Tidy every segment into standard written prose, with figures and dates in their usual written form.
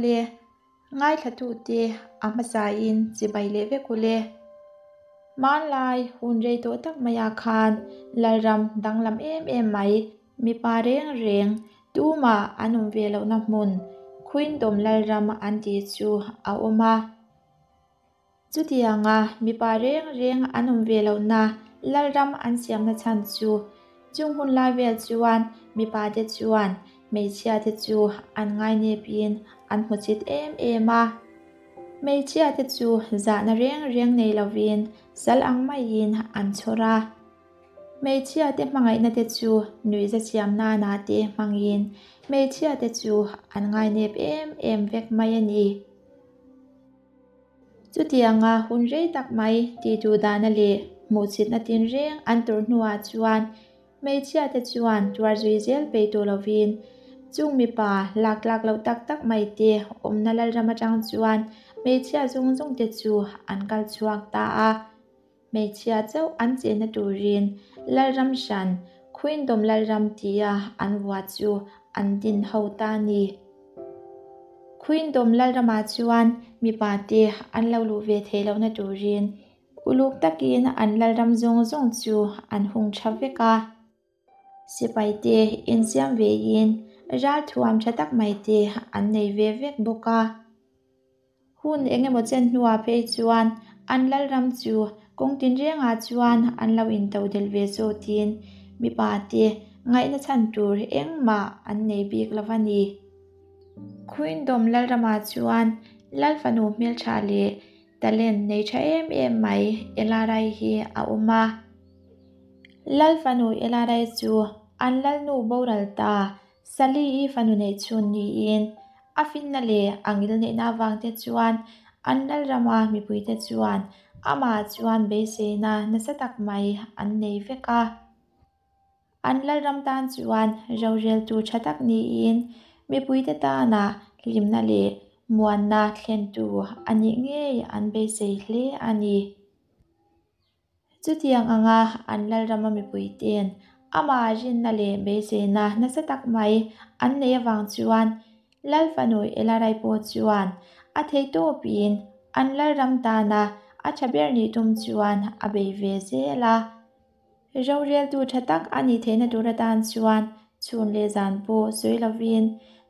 Awle, ngaithlatute a hmasain chibai leh vek ule. Hmanlai hun rei tawh tak maiah khan Lalram danglam em em mai, mipa reng reng tumah an awm ve lohna hmun Khuindawm Lalram an tih chu a awm a. Chutianga mipa reng reng an awm ve lohna Lalram an siamna chhan chu chung hun lai vel chuan mipate chuan hmeichhiate chu an ngainepin an hmu chit em em a. Hmeichhiate chu zahna reng reng nei lovin sal ang maiin an chhawr a. Hmeichhiate hmangaihna te chu nuihza siam nana te hmangin hmeichhiate chu an ngainep em em vek mai a ni. Chutianga hun rei tak mai tihduh dahna leh hmuhchitna tinreng an tawrh hnuah chuan hmeichhiate chuan tuar zui zel peih tawh lovin chung mipa lak tlak loh tak tak mai te awmna lalram atang chuan hmeichhia zawng zawng te chu an kal chhuak ta a. Hmeichhia chauh an chenna turin Lalram hran, Khuindawm Lalram tia an vua chu an din ho ta a ni. Khuindawm Lalramah chuan mipa te an lo luh ve theih lohna turin uluk takin an Lalram zawng zawng chu an hung tha vek a. Sipai te insiam vein ralthuam tha tak mai te an nei ve vek bawk a. Hun eng emaw chen hnuah phei chuan an lalram chu kawng tinrengah chuan an lo intodelh ve zawtin mipa te ngaihna chhan tur engmah an nei bik lo a ni. Khuindawm lalramah chuan Lalfanu hmeltha leh talent nei tha em em mai Elarai hi a awm a. Lalfanu Elarai chu an lalnu boral ta Sally-i fanu neih chhun niin a finna leh a ngilneihna avangte chuan an lalrama mipuite chuan amah chuan beiseina nasa tak mai an nei vek a. An lalram tan chuan roreltu tha tak niin mipuite tana hlimna leh muanna thlentu a nih ngei an beisei hle a ni. Chutiang anga an lalrama mipuite'n amah rinna leh beiseina nasa tak mai an neih avang chuan Lal fanu Elarai pawh chuan a theihtawpin an lalram tana a tha ber nih tum chuan a bei ve zel a. Roreltu tha tak a nih theihna tur atan chuan chhun leh zan pawh sawi lovin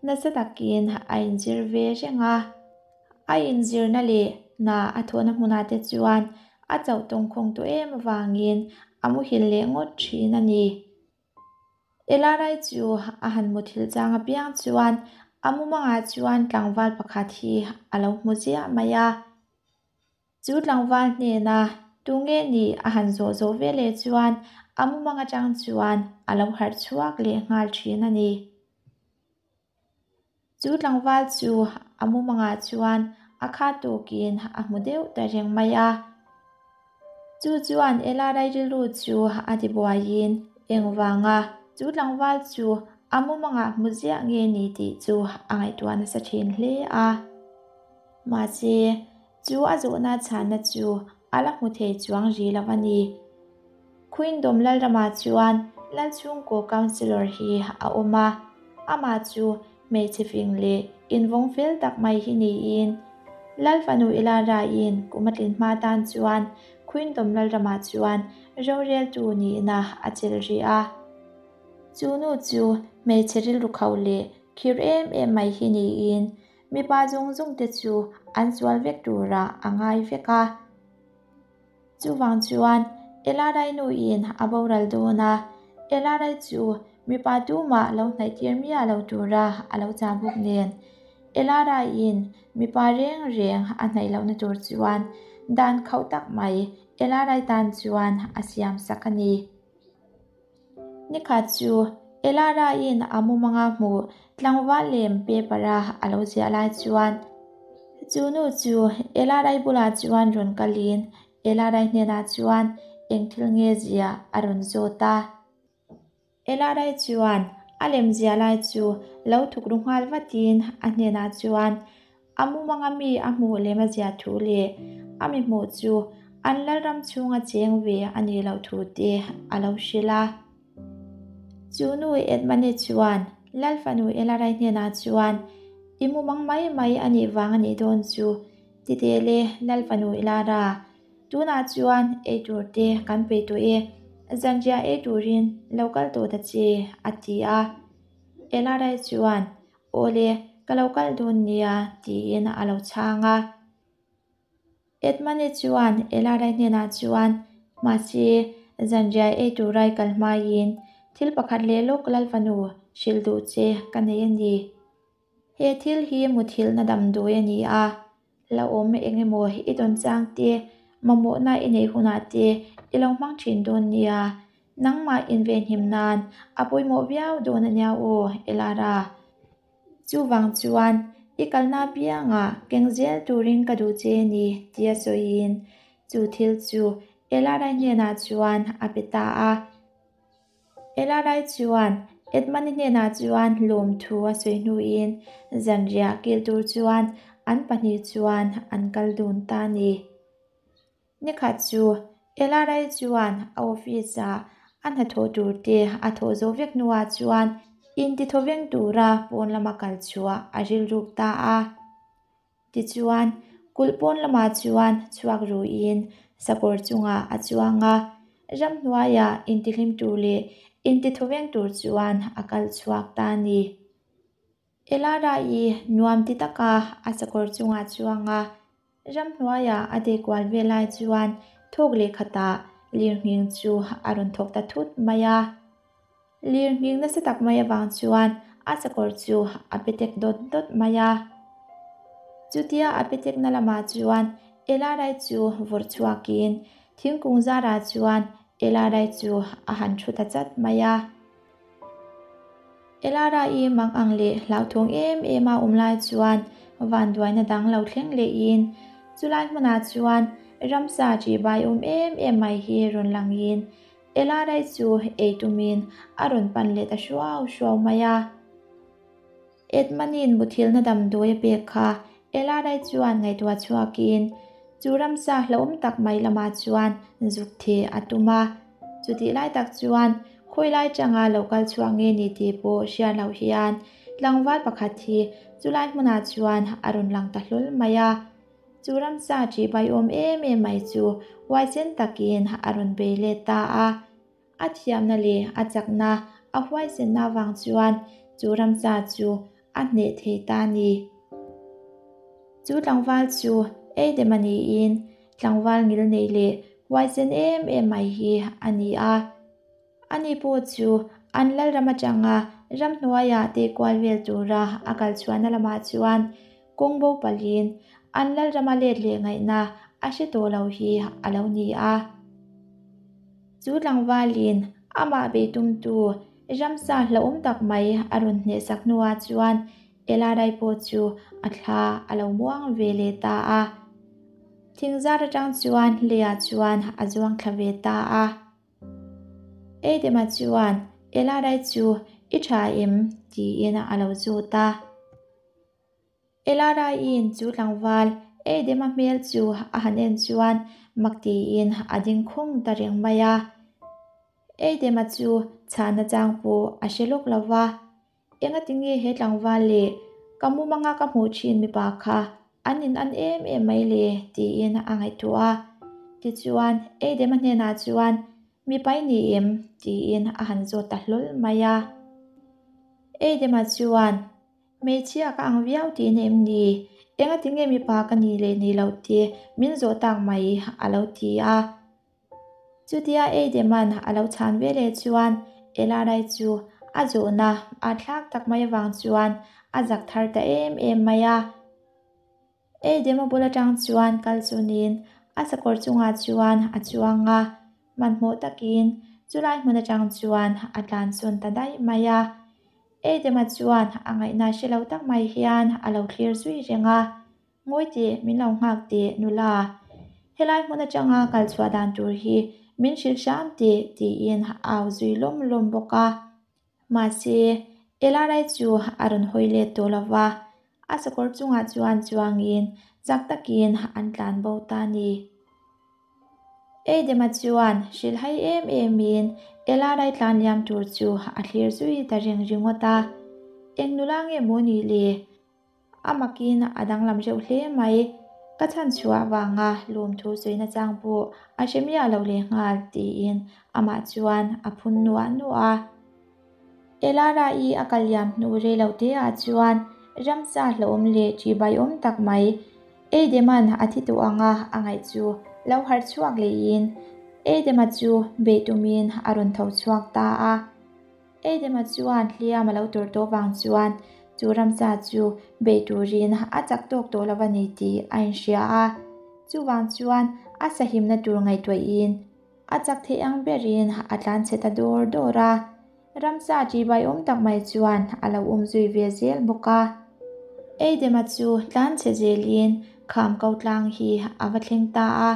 nasa takin a inzir ve reng a. A inzirna leh hna a thawhna hmunah te chuan a chauh tawngkhawng tawh em avangin a muhil leh ngawt thin a ni. Elarai chu a han muthilh chang apiang chuan a mumangah chuan tlangval pakhat hi a lo hmu ziah mai a. Chu tlangval hnena tunge ni a han zawh zawh ve leh chuan a mumang atang chuan a lo harh chhuak leh nghal thin a ni. Chu tlangval chu a mumangah chuan a khat tawkin a hmu deuh ta reng mai a. Chu chuan Ela rilru chu a ti buaiin engvanga chu tlangval chu a mumangah hmu ziah nge ni tih chu a ngaihtuah nasa thin hle a. Mahse, chu a zawhna chhanna chu a la hmu thei chuang ri lo a ni. Khuindawm Lalramah chuan Lalchhungkaw Councillor hi a awm a, amah chu hmeichhe fing leh invawng fel tak mai hi niin Lalfanu Elaraiin kum a tlin hma tan chuan Khuindawm Lalramah chuan roreltu nihna a chelh rih a. Chu nu chu hmeichhe rilru khauh leh khir em em mai hi niin mipa zawng zawng te chu an sual vek turah a ngai vek a. Chuvang chuan Elarai nuin a boral dawn a, Elarai chu mipa tumah lo hnaih tir miah lo tura a lo chah bawk nen, Elaraiin mipa reng reng a hnaih lohna tur chuan dan khauh tak mai Elarai tan chuan a siam sak a ni. Nikhat chu Elaraiin a mumanga hmuh tlangval lem paper a a lo ziah lai chuan chu nu chu Elarai bulah chuan rawn kalin Elarai hnenah chuan eng thil nge ziah a rawn zawt a. Elarai chuan a lem ziah lai chu lo thuk ru nghal vatin a hnenah chuan A mumanga mi a hmuh lem a ziah thu leh a mi hmuh chu an lalram chhunga cheng ve a nih loh thu te a lo hrilh a. Chu nu Edmane chuan Lalfanu Elarai hnenah chuan, I mumang mai mai a nih vang a nih dawn chu, ti teh le Lal fanu Elara. Tunah chuan ei tur te kan pe tawh e, zanriah ei turin lo kal tawh ta che, a ti a. Elarai chuan, Aw le, ka lo kal dawn nia, tiin a lo chhang a. Edmani chuan Elarai hnenah chuan, Mahse, zanriah ei tura i kal hmaiin thil pakhat leh lawk Lal fanu hrilh duh che ka nei a ni. He thil hi muthilhna damdawi a ni a, la awm eng emaw i tawn chang te, mamawhna i neih hunah te i lo hmang thin dawn nia, nangmah invenhim nan a pawimawh viau dawn a nia aw, Elara. Chuvang chuan i kalna apiangah keng zel turin ka duh che a ni tia sawiin chu thil chu Elara hnenah chuan a pe ta a. Elarai chuan Edmund-i hnenah chuan lawmthu a sawi hnuin zanriah kil tur chuan an pahnih chuan an kal dun ta a ni. Nikhat chu Elarai chuan a office-ah a hnathawh tur te a thawh zawh vek hnuah chuan intithawveng tura pawn lama kal chhuah a rilruk ta a. Tichuan, kulh pawn lamah chuan chhuak ruiin sakawr chungah a chuang a, ramhnuaiah intihlim tur leh intithawveng tur chuan a kal chhuak ta a ni. Elara-i nuam ti taka a sakawr chungah chuang a, ramhnuaiah a dei kual vel lai chuan thawk leh khatah lirnghing chu a rawn thawk ta thut mai a. Lirnghing nasa tak mai avang chuan a sakawr chu a pe tek dawt dawt mai a. Chutia a pe tekna lamah chuan Elarai chu vawrh chhuakin thingkung zarah chuan Elarai chu a han thu ta chat mai a. Elarai mang ang leh hlauthawng em em a awm lai chuan vanduaina dang lo thleng lehin chulai hmunah chuan ramsa ṭihbai awm em em mai hi rawn langin Elarai chu ei tumin a rawn pan leh ta hruau hruau mai a. Edmanin muthilna damdawi a pek kha Elarai chuan ngaihtuah chhuakin chu ramsa hlauhawm tak mai lamah chuan zuk theh a tum a. Chutih lai tak chuan khawi lai tanga lo kal chhuak nge ni tih pawh hriat loh hian tlangval pakhat hi chulai hmunah chuan a rawn lang ta hlawl mai a. Chu ramsa ṭihbaiawm em em mai chu huaisen takin a rawn bei let ta a. A thiamna leh a chakna a huaisenna avang chuan chu ramsa chu a hneh thei ta a ni. Chu tlangval chu Eidema niin tlangval ngil nei leh huaisen em em mai hi a ni a. Ani pawh chu an lalram atanga ramhnuaiah teh kual vel tura a kal chhuahna lamah chuan kawng bo palhin an lalrama let leh ngaihna a hre tawh lo hi a lo ni a. Chu tlangvalin amah beitumtu ramsa hlauhawm tak mai a rawn hnehsak hnuah chuan Elarai pawh chu a thla a lo muang ve leh ta a. Thingzar atang chuan leiah chuan a zuang thla ve ta a. Eidema chuan Elarai chu i tha em? tiin a lo zawt a. Elaraiin chu tlangval Eidema hmel chu a han en chuan mak tiin a ding khung ta reng mai a. Eidema chu chhahna chang pawh a hre lawk lo va. Engati nge he tlangval leh ka mumanga ka hmuh thin mipa kha an in an em em mai le tiin a ngaihtuah a. Tichuan, Eidema hnenah chuan, Mipa i ni em? tiin a han zawt ta hlawl mai a. Eidema chuan, Hmeichhia ka ang viau tih na em ni? Engati nge mipa ka ni leh ni lo tih min zawh tak mai a lo ti a. Chutia Eideman a lo chhan ve leh chuan Elarai chu a zawhna a thlak tak mai avang chuan a zak thar ta em em mai a. Eidema bul atang chuan kal chunin a sakawr chungah chuan a chuang a, hmanhmawh takin chulai hmun atang chuan a tlan sawn ta daih mai a. Eidema chuan a ngaihna hre lo tak mai hian a lo thlir zui reng a. Ngawi teh, min lo nghak teh, nula. Helai hmun atanga kal chhuah dan tur hi min hrilh hram teh, tiin a au zui lawm lawm bawk a. Mahse, Elarai chu a rawn hawi let tawh lo va, a sakawr chungah chuan chuangin chak takin an tlan bo ta a ni. Eidema chuan hrilhhai em emin Elarai tlan liam tur chu a thlir zui ta reng ringawt a. Eng nula nge maw ni le? A makin a danglam reuh hle mai. Ka chhan chhuah vanga lawmthu sawi nachang pawh a hre miah lo lehnghal, tiin amah chuan a phun nuah nuah a. Elara-i a kal liam hnu rei lo te ah chuan ramsa hlauhawm leh ṭihbaiawm tak mai Eidema'n a thi tawh anga a ngaih chu lo harh chhuak lehin Eidema chu beih tumin a rawn tho chhuak ta a. Eidema chuan hliam a lo tawrh tawh vang chuan chu ramsa chu beih turin a chak tawk tawh lo a ni tih a inhria a. Chuvang chuan a sahimna tur ngaihtuahin A chak theih ang berin a tlan chhe ta dawr dawr a, ramsa ṭihbaiawm tak mai chuan a lo um zui ve zel bawk a. Eidema chu tlan chhe zelin kham ko tlang hi a va thleng ta a.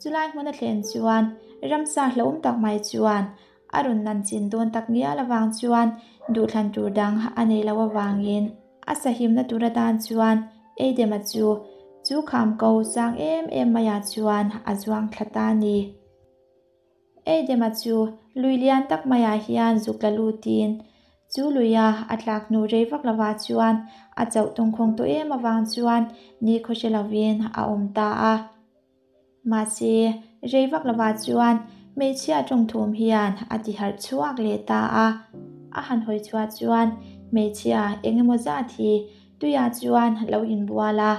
Chulai hmun a thlen chuan ramsa hlauhawm tak mai chuan a rawn nan chin dawn tak ngial avang chuan duhthlan tur dang a nei loh avangin a sahimna tur atan chuan Eidema chu chu kham ko sang em em maiah chuan a zuang thla ta a ni. Eidema chu lui lian tak maiah hian zuk tla lutin chu luia a tlak hnu rei vak lovah chuan a chauh tawngkhawng tawh em avang chuan ni khaw hre lovin a awm ta a. Mahse, rei vak lovah chuan hmeichhia tawngthawm hian a ti harh chhuak leh ta a. A han hawi chhuah chuan hmeichhia eng emaw zat hi tuiah chuan lo inbual a,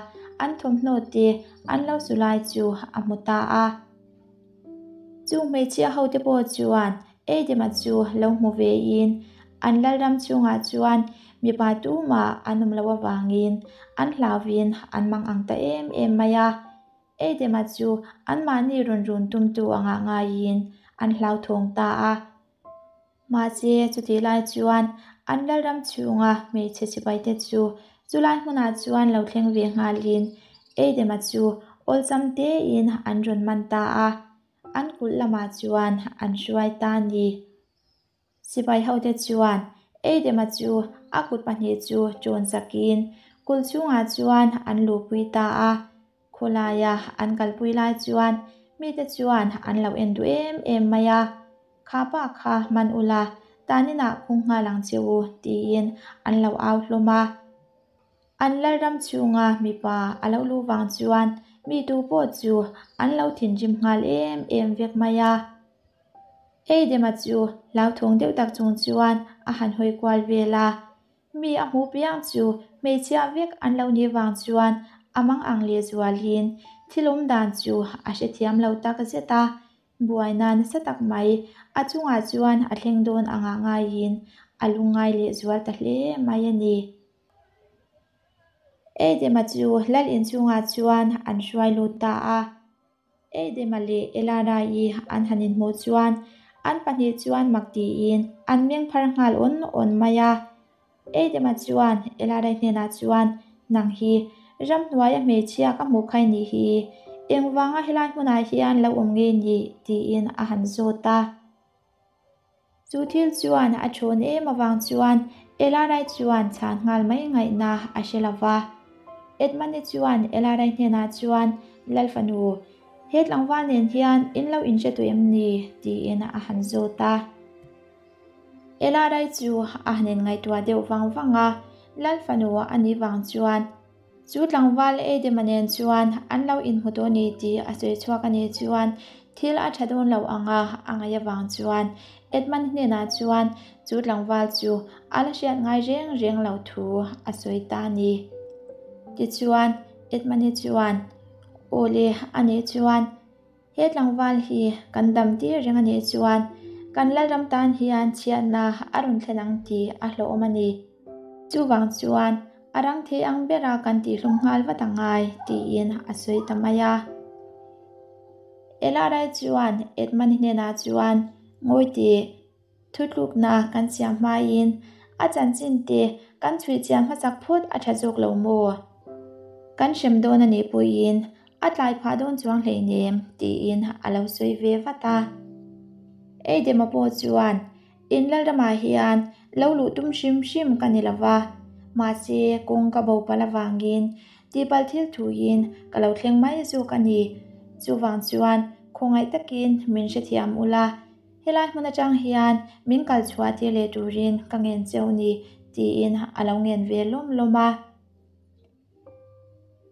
an thawmhnaw te an lo su lai chu a hmu ta a. Chung hmeichhia hote pawh chuan Eidema chu lo hmu vein an lalram chhungah chuan mipa tumah an awm loh avangin an hlauvin an mang ang ta em em mai a. Eidema chu anmahni rawn run tumtu angah ngaiin an hlauthawng ta a. Mahse, chutih lai chuan an lalram chhunga hmeichhe sipaite chu chulai hmunah chuan lo thleng ve nghalin Eidema chu awlsam tein an rawn man ta a, an kulh lamah chuan an hruai ta a ni. Sipai hote chuan Eidema chu a kut pahnih chu ṭawn sakin kulh chhungah chuan an luhpui ta a. Khawlaia an kalpui lai chuan mite chuan an lo en duh em em mai a, Kha pa kha man ula, taninah khung nghal ang che u, tiin an lo au hlawm a. An lalram chhunga mipa a lo luh vang chuan mi tu pawh chu an lo thinrim nghal em em vek mai a. Eidema chu hlauthawng deuh tak chung chuan a han hawi kual vel a, mi a hmuh piang chu hmeichhia vek an lo nih vang chuan a mang ang lehzualin thil awm dan chu a hrethiam lo tak zet a, buaina nasa tak mai a chungah chuan a thleng dawn angah ngaiin a lungngai lehzual ta hle mai a ni. Eidema chu lal inchhungah chuan an hruai lut ta a. Eidema leh Elara-i an han inhmuh chuan an pahnih chuan mak tiin an meng phar nghal awn awn mai a. Eidema chuan Elara-i hnenah chuan, Nang hi ramhnuaia hmeichhia ka hmuh khai nih hi, engvanga helai hmunah hian lo awm nge ni? tiin a han zawt a. Chu thil chuan a thawn em avang chuan Elarai chuan chhan nghal mai ngaihna a hre lo va. Edmund-i chuan Elarai hnenah chuan, Lal fanu, he tlangval nen hian in lo inhre tawh em ni? tiin a han zawt a. Elarai chu a han inngaihtuah deuh vang vang a, Lal fanu a nih vang chuan Chu tlangval Eidema nen chuan an lo inhmu tawh ni tih a sawi chhuak a nih chuan thil a tha dawn lo ang a, a ngaih avang chuan Edmund hnenah chuan chu tlangval chu a la hriat ngai reng reng lo thu a sawi ta a ni. Tichuan Edmund-i chuan, Aw le, a nih chuan He tlangval hi kan dam tir reng a nih chuan kan Lalram tan hian chhiatna a rawn thlen ang tih a hlauhawm a ni. Chuvang chuan a rang thei ang bera kan tihhlum nghal vat a ngai tiin a sawi ta mai a. Elarai chuan Edmund hnenah chuan ngawi tih Thutlukna kan siam hmain a chanchin te kan chhui chian hmasak phut a tha zawk lo maw? Kan hrem dawn a nih pawhin a tlai phah dawn chuang hleinem tiin a lo sawi ve vat a. Eidema pawh chuan in Lalramah hian lo luh tum hrim hrim ka ni lo va, mahse kawng ka bo palh avangin tihpalh thil thuin ka lo thleng mai zawk a ni. Chuvang chuan khawngaih takin min hrethiam ula. Helai hmun atang hian min kal chhuah tir leh turin ka ngen cheu ni, tiin a lo ngen ve lawm lawm a.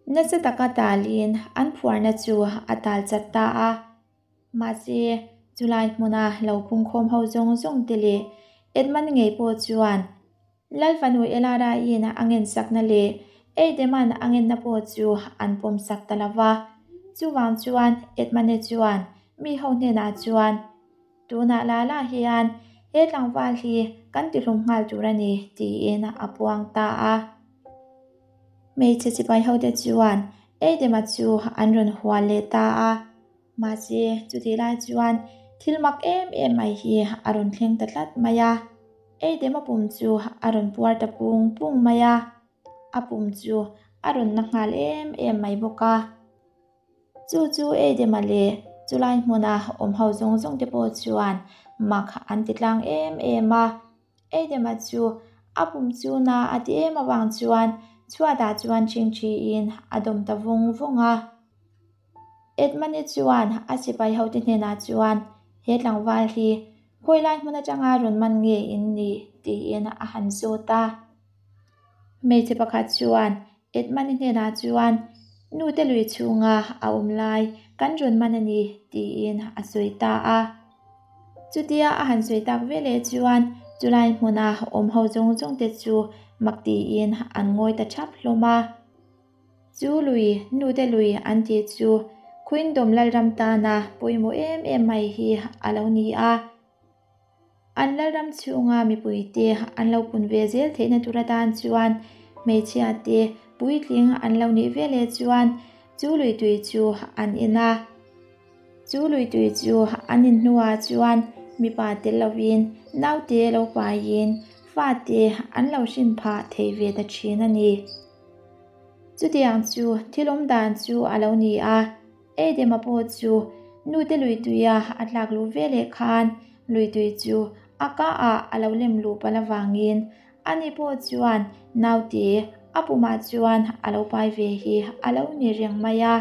Nasa taka talin an phuarna chu a tal chat ta a. Mahse, chulai hmuna lo pungkhawm ho zawng zawng te leh Edmund ngei pawh chuan Lal fanu Elara-in a ngensakna leh Eideman a ngenna pawh chu an pawmsak ta lo va. Chuvang chuan Edmund-e chuan mi ho hnenah chuan, Tunah la la hian he tlangval hi kan tihlum nghal tur a ni, tiin a puang ta a. Hmeichhe sipai hote chuan Eidema chu an rawn hual leh ta a. Mahse, chutih lai chuan thil mak em em mai hi a rawn thleng ta tlat mai a. Eidema pum chu a rawn puar ta pung pung mai a, a pum chu a rawn na nghal em em mai bawk a. Chu chu Eidema leh chulai hmuna awm ho zawng zawng te pawh chuan mak an ti tlang em em a. Eidema chu a pum chu na a ti em avang chuan chhuatah chuan ṭhingṭhiin a dawm ta vung vung a. Edmund-i chuan a sipai hote hnenah chuan, He tlangval hi khawi lai hmun atanga rawn man nge in ni? tiin a han zawt a. Hmeichhe pakhat chuan Edmund-i hnenah chuan, Nute lui chhunga a awm lai kan rawn man a ni, tiin a sawi ta a. Chutia a han sawi tak veleh chuan chulai hmuna awm ho zawng zawngte chu mak tiin an ngawi ta thap hlawm a. Chu lui, nute lui an tih chu Queendom Lalram tana pawimawh em em mai hi a lo ni a. An Lalram chhunga mipuite an lo pun ve zel theihna tur atan chuan hmeichhia te puitling an lo nih veleh chuan chu lui tui chu an in a. Chu lui tui chu an in hnuah chuan mipa tel lovin naute lo paiin fate an lo hrin phah thei ve ta thin a ni. Chutiang chu thil awm dan chu a lo ni a, Eidema pawh chu nute lui tuia a tlak luh veleh khan lui tui chu a ka ah a lo lem luh palh avangin ani pawh chuan naute a pumah chuan a lo pai ve hi a lo ni reng mai a.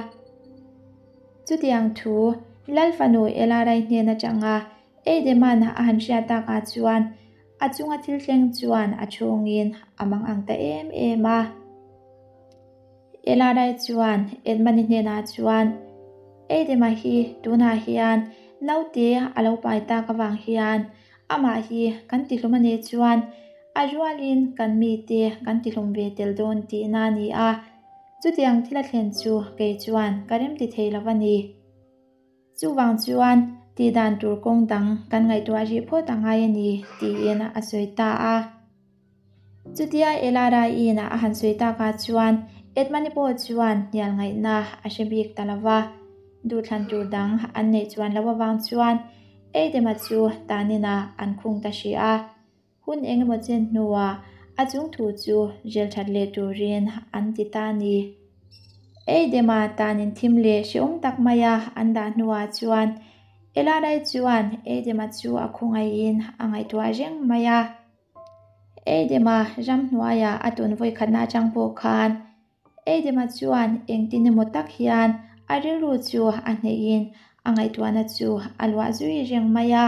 Chutiang thu Lal fanu Elarai hnen atanga Eideman a han hriat takah chuan A chunga thil thleng chuan a chhungin a mang ang ta em em a. Elarai chuan Edmund-i hnenah chuan, Eidema hi tunah hian naute a lo pai tak avang hian amah hi kan tihlum a nih chuan a rualin kan mite kan tihlum ve tel dawn tihna a ni a, chutiang thil a thlen chu kei chuan ka remti thei lo a ni. Chuvang chuan tihdan tur kawng dang kan ngaihtuah rih phawt a ngai a ni, tiin a sawi ta a. Chutia Elara-in a han sawi takah chuan Edmund-i pawh chuan hnial ngaihna a hre bik ta lo va. Duhthlan tur dang an neih chuan loh avang chuan Eidema chu taninah an khung ta hrih a. Hun eng emaw chen hnuah a chung thu chu rel that leh turin an ti ta a ni. Eidema tanin thim leh hrehawm tak maia an dah hnuah chuan Elarai chuan Eidema chu a khawngaihin a ngaihtuah reng mai a. Eidema ramhnuaia a tun vawikhatna atang pawh khan Eidema chuan engtin emaw tak hian a rilru chu a hnehin a ngaihtuahna chu a luah zui reng mai a.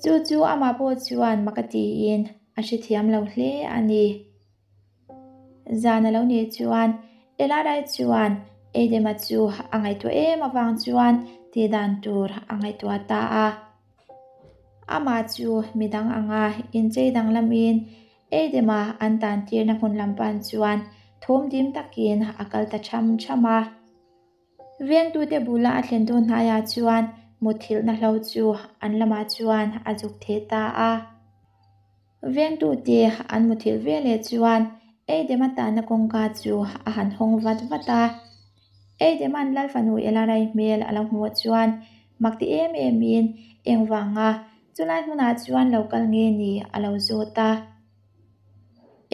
Chu chu amah pawh chuan mak a tiin a hrethiam lo hle a ni. Zan a lo nih chuan Elarai chuan Eidema chu a ngaihtuah em avang chuan tihdan tur a ngaihtuah ta a. Amah chu midang anga inchei danglamin Eidema an tantirna hmun lam pan chuan thawm dim takin a kal ta tham tham a. Vengtute bula a thlen dawn hnaiah chuan mutthilhna hlo chu an lamah chuan a zuk theh ta a. Vengtute an muthilh veleh chuan Eidema tanna kawngka chu a han hawng vat vat a. Eidema'n Lal fanu Elarai hmel a lo hmuh chuan mak ti em emin engvanga chulai hmunah chuan lo kal nge ni a lo zawt a.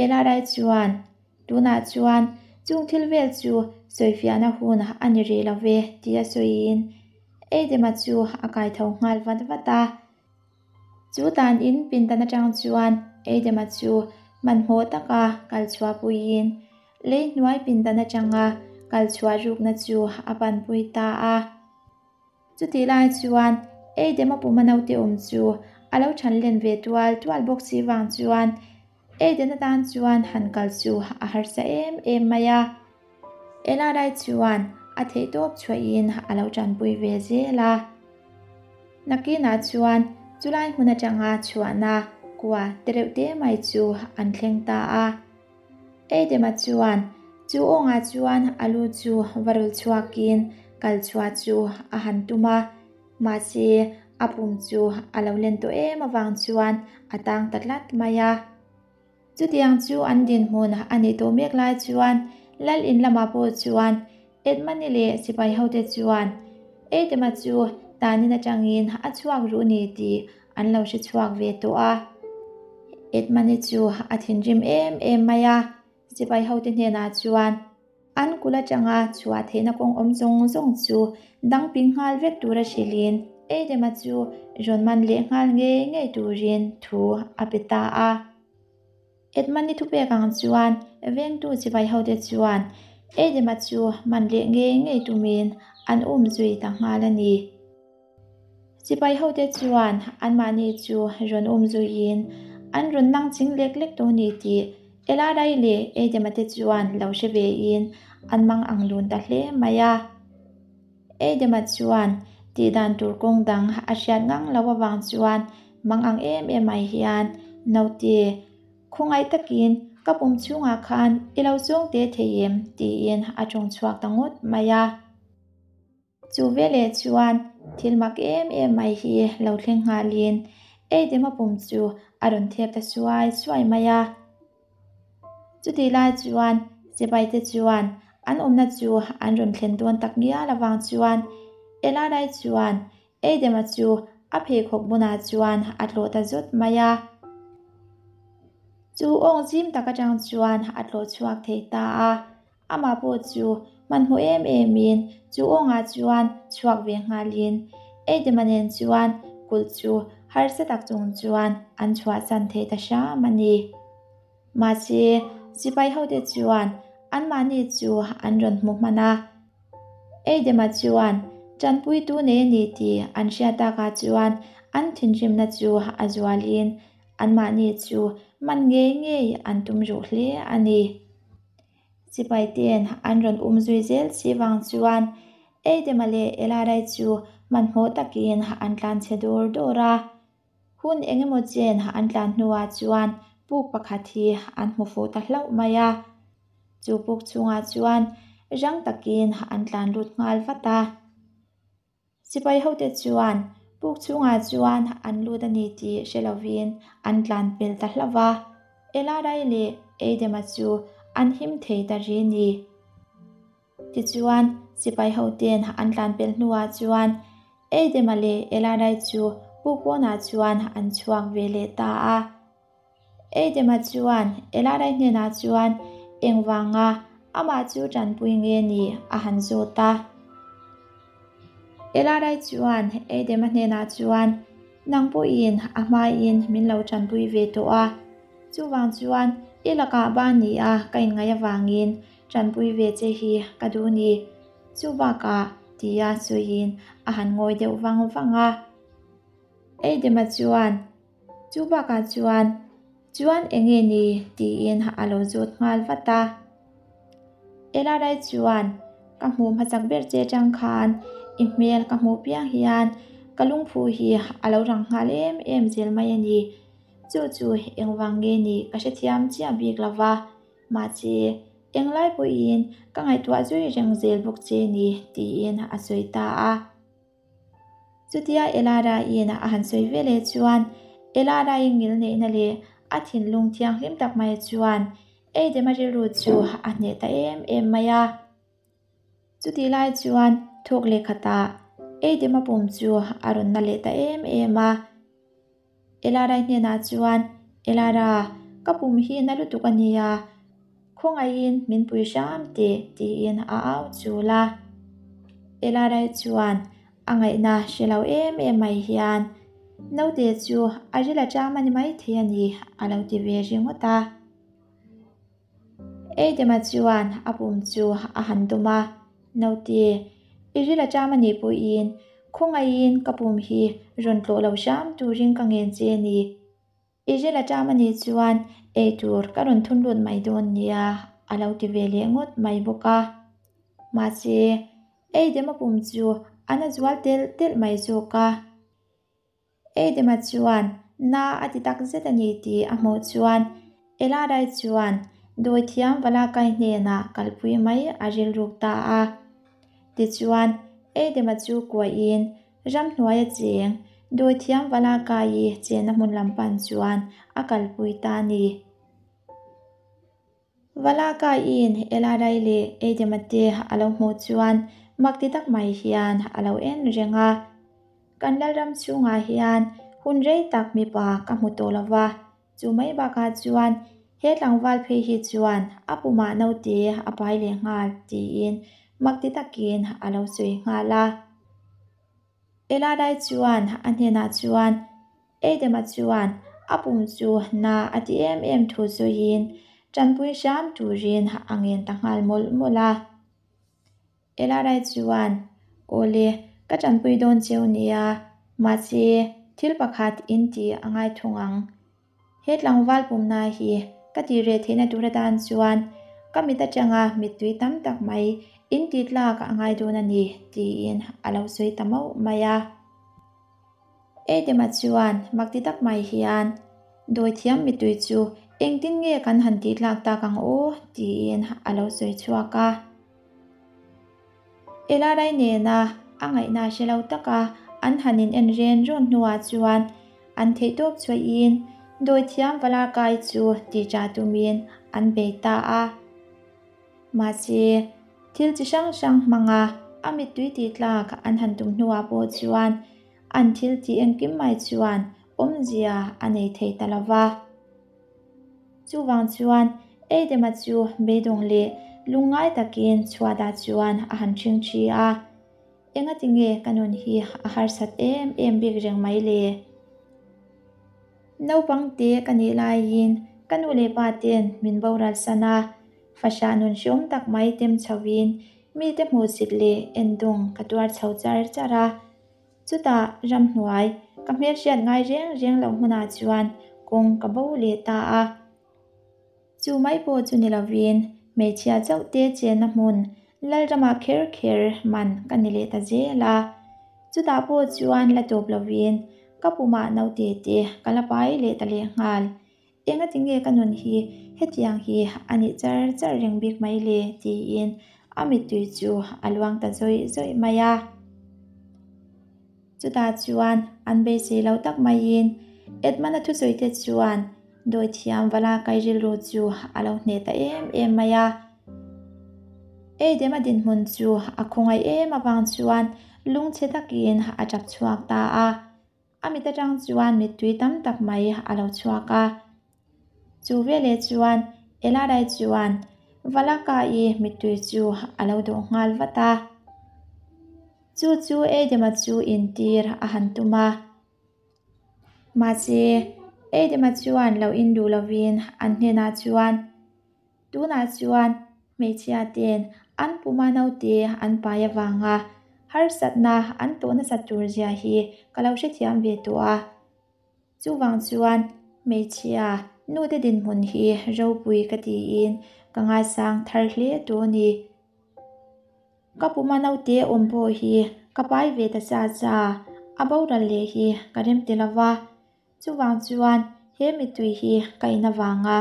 Elarai chuan Tunah chuan chung thil vel chu sawifiahna hun a ni rih lo ve tia sawiin Eidema chu a kai tho nghal vat vat a. Chu tan in pindan atang chuan Eidema chu hmanhmawh taka kal chhuah puiin lei hnuai pindan atanga kal chhuah rukna chu a panpui ta a. Chutih lai chuan Eidema puma naute awm chu a lo than len ve tual tual bawk si vang chuan Aiden atan chuan han kal chu a harsa em em mai a. Elarai chuan a theihtawp chhuahin a lo tanpui ve zel a. Nakinah chuan chulai hmun atanga chhuahna kua tereuh te mai chu an thleng ta a. Eidema chuan chu awngah chuan a lu chu va rawl chhuakin kal chhuah chu a han tum a, mahse a pum chu a lo len tawh em avang chuan a tang ta tlat mai a. Chutiang chu an dinhmun a nih tawh mek lai chuan Lal in lamah pawh chuan Edmani leh sipai hote chuan Eidema chu tanin atangin a chhuak ruh ni tih an lo hre chhuak ve tawh a. Edmani chu a thinrim em em mai a, sipai hote hnenah chuan An kul atanga chhuah theihna kawng awm zawng zawng chu dang ping nghal vek tura hrilhin Eidema chu rawn man leh nghal ngei ngei turin thu a pe ta a. Edmani thupek ang chuan vengtu chibai hote chuan Eidema chu man leh ngei ngei tumin an um zui ta nghal a ni. Sipai hote chuan anmahni chu rawn um zuiin an rawn nang ching lek lek tawh ni tih Elarai leh Edema te chuan lo hre vein an mang ang lun ta hle mai a. Edema chuan tih dan tur kawng dang a hriat ngang lo avang chuan mang ang em em mai hian naute khawngaih takin ka pum chhungah khan i lo zawng te thei em tiin a tawng chhuak ta ngawt mai a. Chu veleh chuan thil mak em em mai hi lo thleng nghalin Eidema pum chu a rawn thep ta suai suai mai a. Chutih lai chuan sipaite chuan an awmna chu an rawn thlen dawn tak ngial avang chuan Eladai chuan Eidema chu a pheikhawk bunah chuan a tlawh ta zawt mai a. Chu awng zim tak atang chuan a tlawh chhuak thei ta a. Amah pawh chu hmanhmawh em emin chu awngah chuan chhuak ve nghalin Eidema nen chuan kulh chu harsa tak chung chuan an chhuahsan thei ta hram a ni. Mahse, sipai hote chuan anmahni chu an rawn hmu hman a. Eidema chuan tanpuitu nei a ni tih an hriat takah chuan an thinrimna chu a zualin anmahni chu man ngei ngei an tum ruh hle a ni. Sipai ten an rawn um zui zel si vang chuan Eidema leh Elarai chu hmanhmawh takin an tlan chhe dawr dawr a. Hun eng emaw chen an tlan hnuah chuan puk pakhat hi an hmu fuh ta hlauh mai a. Chu puk chhungah chuan rang takin an tlan lut nghal vat a. Sipai hote chuan puk chhungah chuan an lut a ni tih hre lovin an tlan pel ta hlauh va, Elarai leh Eidema chu an him thei ta ri ni. Tichuan, sipai hoten an tlan pel hnuah chuan Eidema leh Elarai chu puk pawnah chuan an chhuak ve leh ta a. Eidema chuan Elarai hnenah chuan engvanga amah chu tanpui nge ni a han zawt a. Elarai chuan Eidema hnenah chuan, Nang pawhin a hmaiin min lo tanpui ve tawh a, chuvang chuan i lakah ba ni a ka inngaih avangin tanpui ve che hi ka duh ni. Chubakah tia sawiin a han ngawi deuh vang vang a. Eidema chuan, Chu bakah chuan, Chuan eng nge ni? tiin a lo zawt nghal vat a. Elarai chuan, Ka hmuh hmasak ber che atang khan i hmel ka hmuh piang hian ka lungphu hi a lo rang nghal em em zel mai a ni. Chu chu engvang nge ni ka hrethiam chiah bik lo va, mahse englai pawhin ka ngaihtuah zui reng zel bawk che ni, tiin a sawi ta a. Chutia Elara-in a han sawi ve leh chuan Elara-i ngil neihna leh a thinlung thianghlim tak mai chuan Eidema rilru chu a hneh ta em em mai a. Chutih lai chuan thawk leh khatah Eidema pum chu a rawn na leh ta em em a. Elara hnenah chuan, Elara, ka pum hi na lutuk a nia, khawngaihin min pui hram teh, tiin a au chul a. Elara chuan a ngaihna hre lo em em mai hian, Naute chu a ril a ṭam a ni maithei a ni, a lo ti ve ringawt a. Eidema chuan a pum chu a han dawm a, Naute, i ril a ṭam a nih pawhin khawngaihin ka pum hi rawn tlawh lo hram turin ka ngen che a ni. I ril a ṭam a nih chuan eitur ka rawn thun lut mai dawn nia, a lo ti ve leh ngawt mai bawk a. Mahse, Eidema pum chu a na zual telh telh mai zawk a. Eidema chuan na a ti tak zet a ni tih a hmuh chuan Elarai chuan dawithiam Valakai hnenah kalpui mai a rilruk ta a. Tichuan, Eidema chu kuahin ramhnuaia cheng dawithiam Valakai chenna hmun lam pan chuan a kalpui ta a ni. Valakaiin Elarai leh Eidema te a lo hmuh chuan mak ti tak mai hian a lo en reng a. Kan lalram chhungah hian hun rei tak mipa ka hmu tawh lo va, chu mai bakah chuan he tlangval phei hi chuan a pumah naute a pai leh nghal tiin mak ti takin a lo sawi nghal a. Elarai chuan a hnenah chuan Eidema chuan a pum chu na a ti em em thu sawiin tanpui hram turin a ngen ta nghal mawlh mawlh a. Elarai chuan, Awle, ka tanpui dawn cheu nia, mahse thil pakhat in ti a ngai thung ang. He tlangval pumna hi ka tih reh theihna tur atan chuan ka mit atanga mittui tam tak mai in tih tlak a ngai dawn a ni, tiin a lo sawi ta mauh mai a. Edema chuan mak ti tak mai hian, Dawithiam mittui chu engtin nge kan han tih tlak tak ang aw? tiin a lo sawi chhuak a. Elarai nena a ngaihna hre lo taka an han in en ren rawn hnuah chuan an theihtawp chhuahin dawithiam Valakai chu tihṭah tumin an bei ta a. Mahse, thil chi hrang hrang hmanga a mittui tih tlak an han tum hnuah pawh chuan an thil tih engkim mai chuan awmzia a nei thei ta lo va. Chuvang chuan Eidema chu beidawng leh lungngai takin chhuatah chuan a han ṭhing ṭhi a, Engati nge ka nun hi a harsat em em bik reng mai le? Naupang te ka nih laiin ka nu leh pa ten min boral san a, fahrah nun hreawm tak mai tem chhoin mite hmuhsit leh endawng ka tuar chho char char a. Chutah ramhnuai ka hmelhriat ngai reng reng loh hmunah chuan kawng ka bo leh ta a. Chu mai pawh chu ni lovin hmeichhia chauh te chenna hmun Lalramah kher kher man ka ni leh ta zel a. Chutah pawh chuan la tawp lovin ka pumah naute te ka la pai leh ta leh nghal. Engati nge ka nun hi hetiang hi a nih char char reng bik mai le? tiin a mittui chu a luang ta zawih zawih mai a. Chutah chuan an beisei lo tak maiin Edmund-a thusawite chuan dawithiam vala kai rilru chu a lo hneh ta em em mai a. Eidema dinhmun chu a khawngaih em avang chuan lungchhe takin a tap chhuak ta a. A mit atang chuan mittui tam tak mai a lo chhuak a. Chu veleh chuan Elarai chuan Valaka-i mittui chu a lo dawh nghal vat a. Chu chu Eidema chu intir a han tum a. Mahse, Eidema chuan lo induh lovin an hnenah chuan, Tunah chuan hmeichhia ten an puma naute an pai avanga harsatna an tawh nasat tur zia hi ka lo hrethiam ve tawh a. Chuvang chuan hmeichhia nute dinhmun hi ropui ka tiin ka ngaisang thar hle tawh a ni. Ka puma naute awm pawh hi ka pai ve ta cha cha, a boral leh hi ka rem ti lo va. Chuvang chuan he mittui hi ka in avanga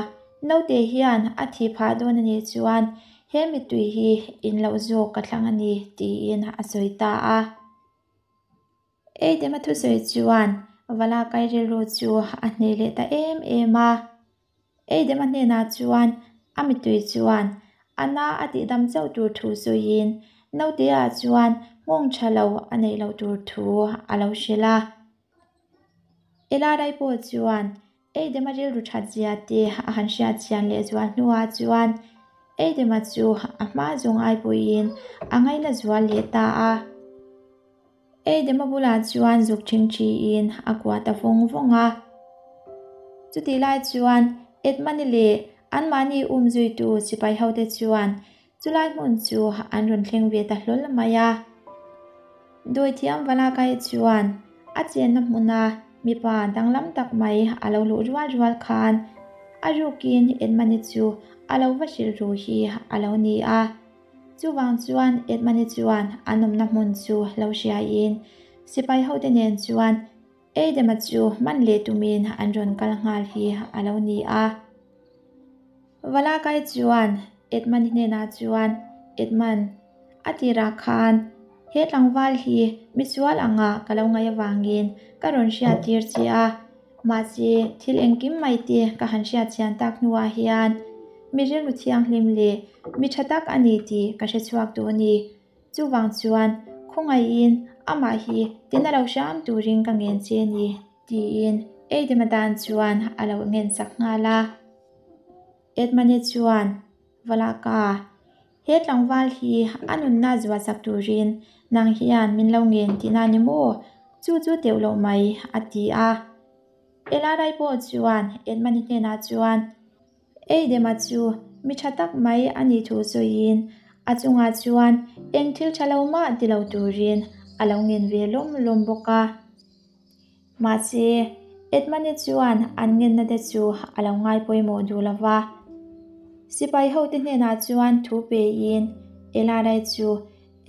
naute hian a thih phah dawn a nih chuan he mittui hi in loh zawk ka thlang a ni tiin a sawi ta a. Eidema thusawi chuan Valakai rilru chu a hneh leh ta em em a. Eidema hnenah chuan a mittui chuan a na a tihdam chauh tur thu sawiin naute-ah chuan nghawng tha lo a neih loh tur thu a lo hrilh a. Elarai pawh chuan Eidema rilru that zia te a han hriat chian leh zual hnuah chuan Eidema chu a hma zawng ai pawhin a ngaina zual leh ta a. Eidema bulah chuan zuk ṭhingṭhiin a kuah ta vawng vawng a. Chutih lai chuan Edmani leh anmahni umzuitu sipai hote chuan Chulai hmun chu an rawn thleng ve ta hlawl mai a. Dawithiam Valakai chuan a chenna hmuna mipa danglam tak mai a lo luh rual rual khan a rukin Edmani chu a lo va hrilh ru hi a lo ni a. Chuvang chuan Edmund-i chuan an awmna hmun chu lo hriaiin sipai hote nen chuan Adam-a chu man leh tumin an rawn kal nghal hi a lo ni a. Valakai chuan Edmund-i hnenah chuan, Edmund, a tirah khan he tlangval hi misual anga ka lo ngaih avangin ka rawn hriat tir che a, mahse thil engkim mai te ka han hriat chian tak hnuah hian mi rilru thianghlim leh mi tha tak a ni tih ka hre chhuak duh a ni. Chuvang chuan khawngaihin amah hi tina lo hram turin ka ngen che a ni, tiin Adam-a tan chuan a lo ngen sak nghal a. Edmund-i chuan, Valaka, he tlangval hi a nunna zuah sak turin nang hian min lo ngen tihna ni maw? Chu chu teuh loh mai, a ti a. Elarai pawh chuan Edmund-i hnenah chuan, Eidema chu mi tha tak mai a nih thu sawiin a chungah chuan eng thil tha lo mah ti lo turin a lo ngen ve lawm lawm bawk a. Mahse, Edmund-i chuan an ngenna te chu a lo ngai pawimawh duh lo va. Sipai hote hnenah chuan thu pein Elarai chu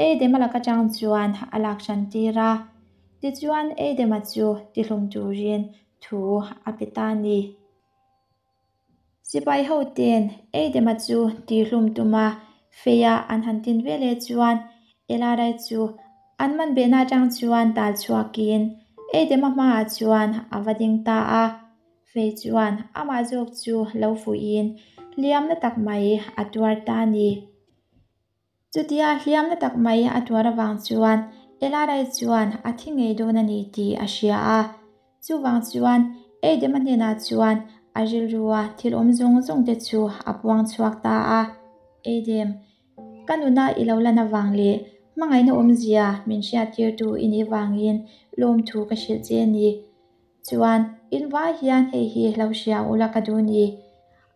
Eidema laka tang chuan a lak hran tir a. Tichuan Eidema chu tihlum turin thu a pe ta a ni. Sipai hoten Eidema chu tihhlum tuma feia an han tin ve leh chuan Elarai chu an man behna atang chuan tal chhuakin Eidema hmaah chuan a va ding ta a. Fei chuan amah zawk chu lo fuihin hliamna tak mai a tuar ta a ni. Chutia hliamna tak mai a tuar avang chuan Elarai chuan a thi ngei dawn a ni tih a hria a. Chuvang chuan Eidema hnenah chuan a rilrua thil awm zawng zawng te chu a puang chhuak ta a. Eidem, ka nuna i lo lan avang leh hmangaihna awmzia min hriattirtu i nih vangin lawmthu ka hrilh che a ni. Chuan, in vai hian hei hi lo hria ula ka duh ni.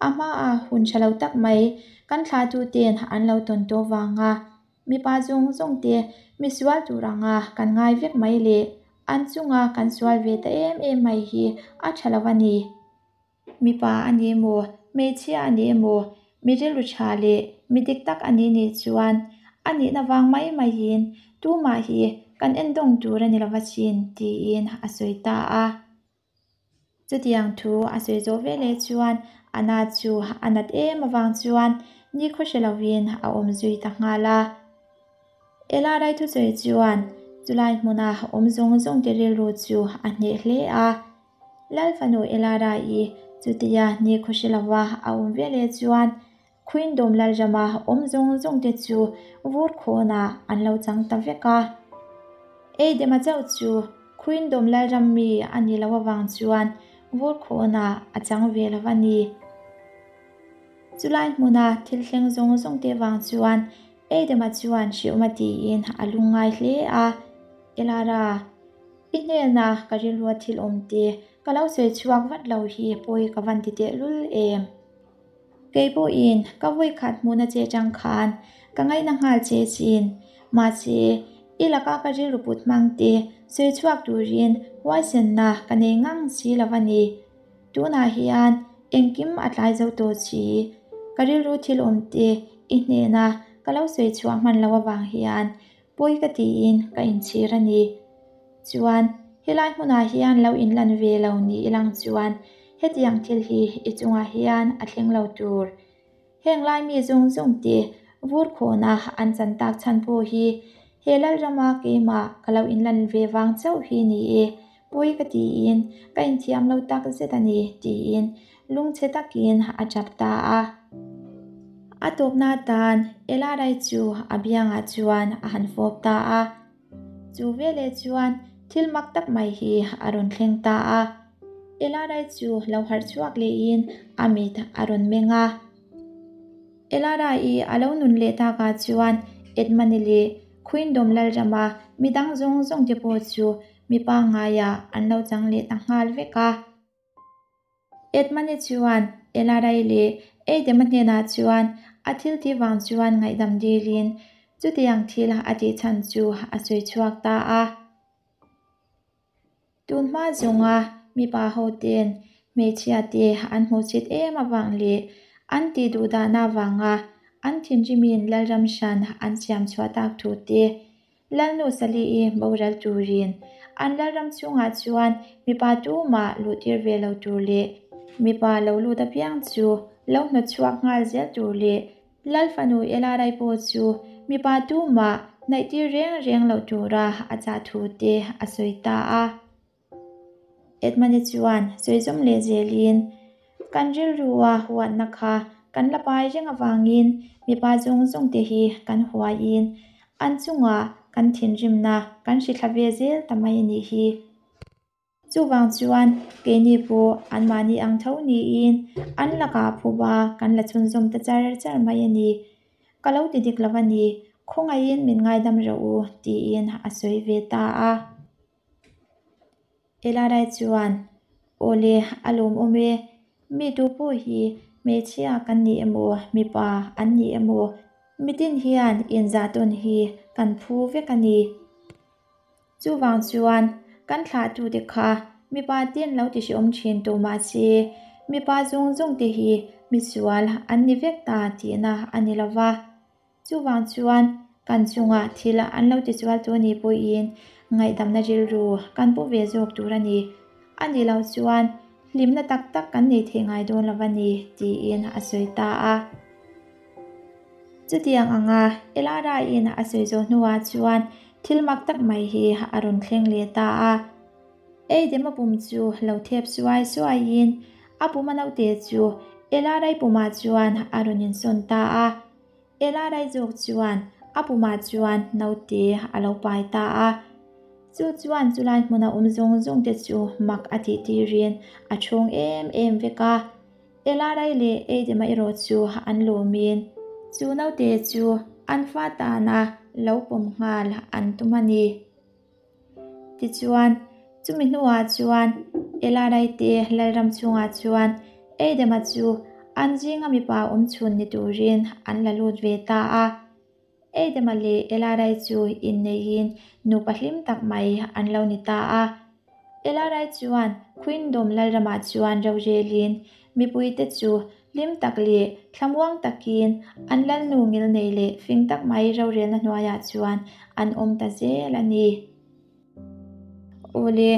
A hmaah hun tha lo tak mai kan thlahtuten an lo tawn tawh vanga mipa zawng zawng te mi sual tur anga kan ngai vek mai leh an chunga kan sual ve ta em em mai hi a tha lo a ni. Mipa a ni emaw, hmeichhia a ni emaw, mi rilru tha leh mi dik tak a ni nih chuan a nihna vang mai maiin tumah hi kan endawng tur a ni lova chin tiin a sawi ta a. Chutiang thu a sawi zawh veleh chuan a na chu a nat em avang chuan nikhaw hre lovin a awm zui ta nghal a. Ela Raithusawi chuan chulai hmuna awm zawng zawng te rilru chu a hneh hle a. Lal fanu Elara-i chutia nikhaw hre lova a awm veleh chuan Queendom Lalrama awm zawng zawng te chu vur khawnah an lo chang ta vek a. Eidema chauh chu Queendom Lalram mi a ni lo avang chuan vur khawnah a chang ve lo a ni. Chulai hmuna thil thleng zawng zawng te vang chuan Eidema chuan hriawma tiin a lungngai hle a. Elara. I hnena ka rilrua thil awm te ka lo sawi chhuak vat lo hi pawi ka van ti tehlul em? Kei pawhin ka vawikhat hmuhna che chang khan ka ngaihna nghal che chin. Mahse, i laka ka rilru put hmang te sawi chhuak turin huaisenna ka nei ngang si lo a ni. Tunah hian engkim a tlai zo tawh si. Ka rilru thil awm te i hnena ka lo sawi chhuah hman lo avang hian Pawi ka tiin ka inchhir a ni. Chuan, helai hmunah hian lo inlan ve lo ni ilang chuan hetiang thil hi i chungah hian a thleng lo tur. Heng lai mi zawng zawng te vur khawna an chan tak chhan pawh hi he Lalrama keimah ka lo inlan ve vang chauh hi ni e, pawi ka tiin ka inthiam lo tak zet a ni tiin lungchhe takin a tap ta a. A tawpna atan Elarai chu a biangah chuan a han fawp ta a. Chu veleh chuan thil mak tak mai hi a rawn thleng ta a. Elarai chu lo harh chhuak lehin a mit a rawn meng a. Elarai a lo nun leh takah chuan Edmani leh Queendom Lalrama midang zawng zawng te pawh chu mi pangngaiah an lo chang leh ta nghal vek a. Edmani chuan Elarai leh Eidema hnenah chuan a thil tih vang chuan ngaihdam dilin chutiang thil a tih chhan chu a sawi chhuak ta a. Tun hma zawnga mipa hoten hmeichhia te an hmuhchhit em avang leh an tih duh dahna avanga an thinrimin lalram hran an siam chhuah tak thu te, Lalnu Sali-i boral turin an lalram chhungah chuan mipa tumah luhtir ve lo tur leh mipa lo lut apiang chu lo hnawtchhuak nghal zel tur leh Lal fanu Elarai pawh chu mipa tumah hnaihtir reng reng lo tura a chah thu te a sawi ta a. Edmund-i chuan sawi zawm leh zelin, Kan rilrua huatna kha kan la pai reng avangin mipa zawng zawng te hi kan huaiin an chungah kan thinrimna kan hrithla ve zel ta mai a nih hi. Chuvang chuan keini pawh anmahni ang tho niin an lakah phuba kan la chhunzawm ta char char mai a ni. Ka lo ti dik lo a ni, khawngaihin min ngaidam rawh u tiin a sawi ve ta a. Elarai chuan, Awle, a lawmawm e. Mi tu pawh hi hmeichhia kan ni emaw, mipa an ni emaw, mitin hian inzahtawn hi kan phu vek a ni. Chuvang chuan, kan thlahtute kha mipa ten lo ti hreawm thin tawh mah se, mipa zawng zawng te hi misual an ni vek ta tihna a ni lo va. Chuvang chuan kan chungah thil an lo tichual tu ni pawhin ngaihdamna rilru kan pu ve zawk tur a ni. A nih loh chuan hlimna tak tak kan nei thei ngai dawn lo a ni, tiin a sawi ta a. Chutiang anga Elara-in a sawi zawh hnuah chuan thil mak tak mai hi a rawn thleng leh ta a. Eidema pum chu lo thep suai suaiin a puma naute chu Elara-i pumah chuan a rawn insawn ta a. Ela Raizawk chuan a pumah chuan naute a lo pai ta a. Chu chuan chulai hmuna awm zawng zawng te chu mak a tih tirin a chhawng em em vek a. Ela Rai leh Eidema erawh chu an lawmin chu naute chu an fa tana lo pawm nghal an tum a ni. Tichuan, chumi hnuah chuan Elaraite lalram chhungah chuan Eidema chu an zinga mipa awm chhun ni turin an la lut ve ta a. Eidema leh Elarai chu inneihin nupa hlim tak mai an lo ni ta a. Elarai chuan Queendom lalramah chuan rorelin mipuite chu Hlim tak leh thlamuang takin an lalnu ngilnei leh fing tak mai rorelna hnuaiah chuan an awm ta zel a ni. Awle,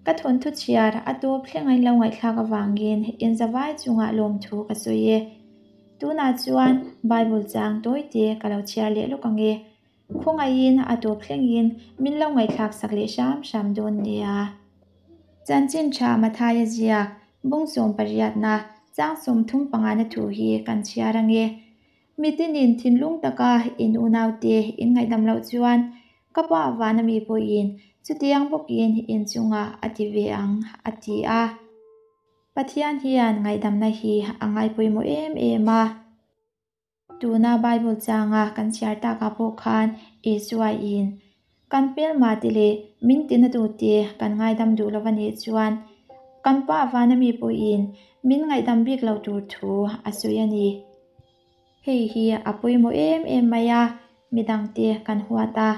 ka thawnthu chhiar a tawp thleng a inlo ngaihthlak avangin inzavai chungah lawmthu ka sawi e. Tunah chuan Bible chang tawite ka lo chhiar leh lawk ang e. Khawngaihin a tawp thlengin min lo ngaihthlak sak leh hram hram dawn nia. Chanchin tha Mathaia ziak bung sawm pariatna chang 30 pangana thu hi kan chhiar ange. Mitinin thinlung taka in unaute in ngaihdam loh chuan ka pa vana mi pawhin chutiang bawkin in chungah a ti ve ang a ti a. Pathian hian ngaihdamna hi a ngaipawimawh em em a. Tuna Bible changa kan chhiar takah pawh khan Isua in kan hmelma te leh min tina tute kan ngaidam duh lo a nih chuan kan Pa vana mi pawhin min ngaihdam bik lo tur thu a sawi a ni. Hei hi a pawimawh em em mai a, midangte kan huat a,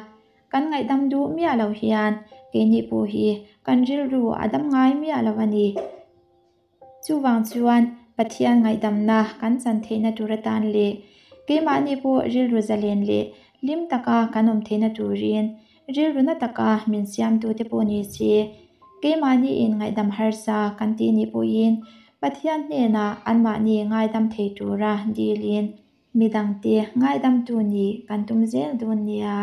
kan ngaihdam duh miah lo hian keini pawh hi kan rilru a dam ngai miah lo a ni. Chuvang chuan Pathian ngaihdamna kan chan theihna tur atan leh keimahni pawh rilru zalen leh hlim taka kan awm theihna turin rilru na taka min siamtute pawh ni se, keimahniin ngaihdam harsa kan tih nih pawhin Pathian hnenah anmahni ngaidam thei tura dilin midangte ngaidamtu nih kan tum zel dawn nia.